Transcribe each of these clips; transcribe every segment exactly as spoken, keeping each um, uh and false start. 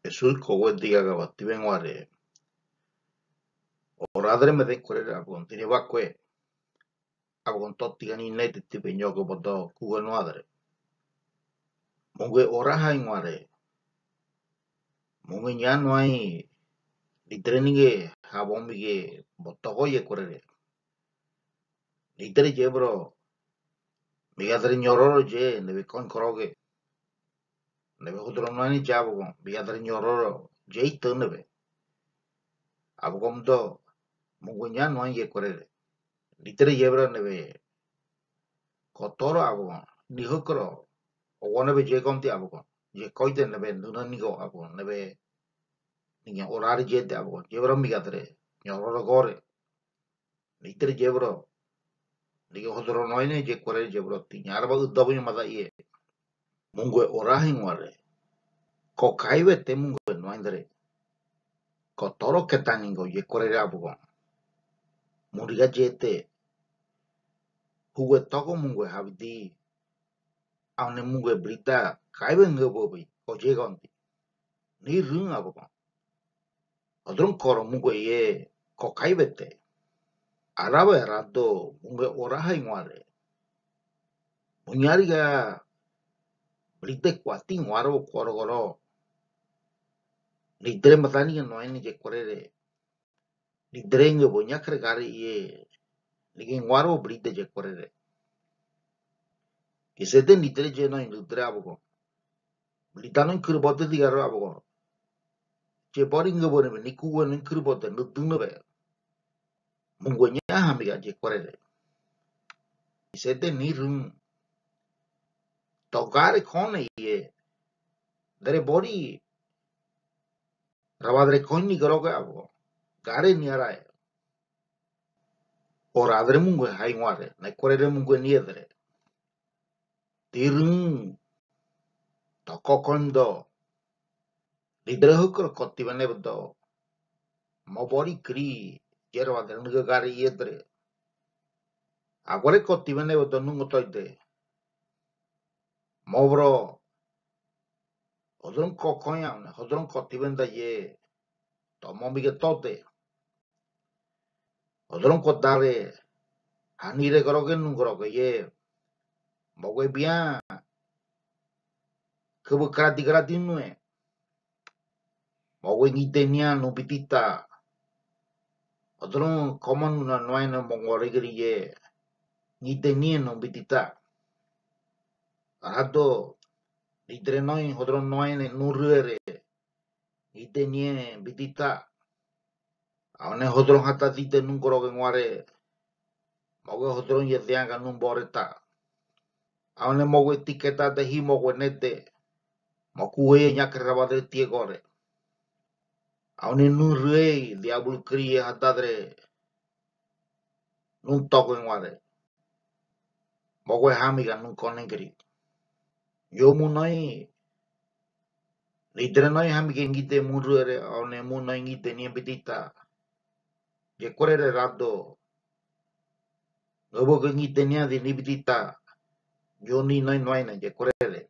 Hesusu kóuwe dígaga watiwewañare. Orá dere medekuerere abugo, dine wákue. Abugo to tiga ni neti tibe ñogo boto kuwe nuadre. Mungue orá haiwañare. Mungue ña nuai. Lidere nige hawomi ge botogo yekuerere. Lidere yebro. Migadre ñororo ye, newe koñkoroge. Newe hodoro nuai ni ya abugo, migadre ñororo ye ito newe. Abugo muto, mungue ña nuai yekuerere. Lidere yebro newe. Kotoro abugo, nihokoro. Owo newe ye konti abugo. Ye koite newe, nuna nigo abugo, newe. Niña orá ye te abugo. Yebro migadre ñororo gore. Lidere yebro. Nige hodoro nuai ne yekuerere yebro. Tiña araba udobo ña mada ie. Mungue orá haiwañare. Ko kaiwete mungue nuai dere. Kotoro ketanigo yekuerere abugo. Muriga yete. Hugue togo mungue habidi. Aune mungue brita kaiwe nge bobi. Ko ye konti. Ni rün abugo. Hodorón koro mungue ie ko kaiwete. Arawe rado mungue orá haiwañare. Muñariga brite kuati wañaro korogoro. Lidere matani nuai ni yekuerere. Lidere nge bo ñakre gare ie. Nige wañaro brite yekuerere. Kisete lidere ye nuai nudre abugo. Lidano inkuru bote digaro abugo. Ye bori nge bori be ni kuwe ni inkuru bote nudune be. Mungue ña hamiga yekuerere. Isete ni rün. To gare kone ie. Dere bori. Rabadre kone ni goroge abugo. Gare ni arae. Orá dere mungue haiwañare. Nekuerere mungue niedre. Ti rün. Toko kondo. Lidere hukuro koti bene bedo. Mo bori kri. Yero adre nige gare iedre. Agore koti bene bedo nungo toide. Mo bro. Hodorón kokoña ne, hodorón koti benda ye. To mo mige tote. Hodorón kodare. Hanire goroge nun goroge ye. Mogue bia. Kubu karadi karadi nue. Mogue ngidenia nu bitita. Hodorón komo nuna nuaine mongore geri ye. Ngidenia nu bitita. Arado. Lidere noi hodorón nuaine nu ruere. Ngidenia bitita. Aune hodorón hata dite nun goroge nguare. Mogue hodorón ye dianga nun boreta. Aune mogue tiketa de hi mogue nete. Mokuwe ye ñakre rabadre tie gore. Aune nun rue diabulu kri ye hata dre. Nun toke nguare. Mogue hamiga nun konengeri. Yo mu noi. Lidere noi hamige ngite mu ruere, aune mu noi ngite nie bitita. Yekuerere rado. Ngobo ke ngite nie di ni bitita. Yo ni noi nuaine yekuerere.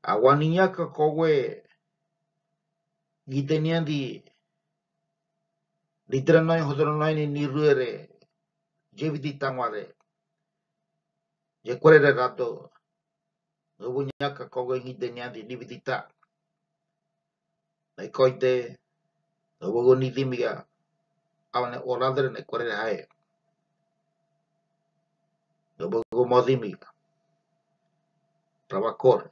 Awa niña ka kowe. Ngite nie di. Lidere noi hodorón nuaine ni ruere. Ye bitita nguare. Yekuerere rado. Ngobo ña ka kowe ngite nie di ni bitita. Nei koite. Ngobo go ni dimiga. Aune oradre nekuerere hae. Ngobo go mo dimiga. Rabakore.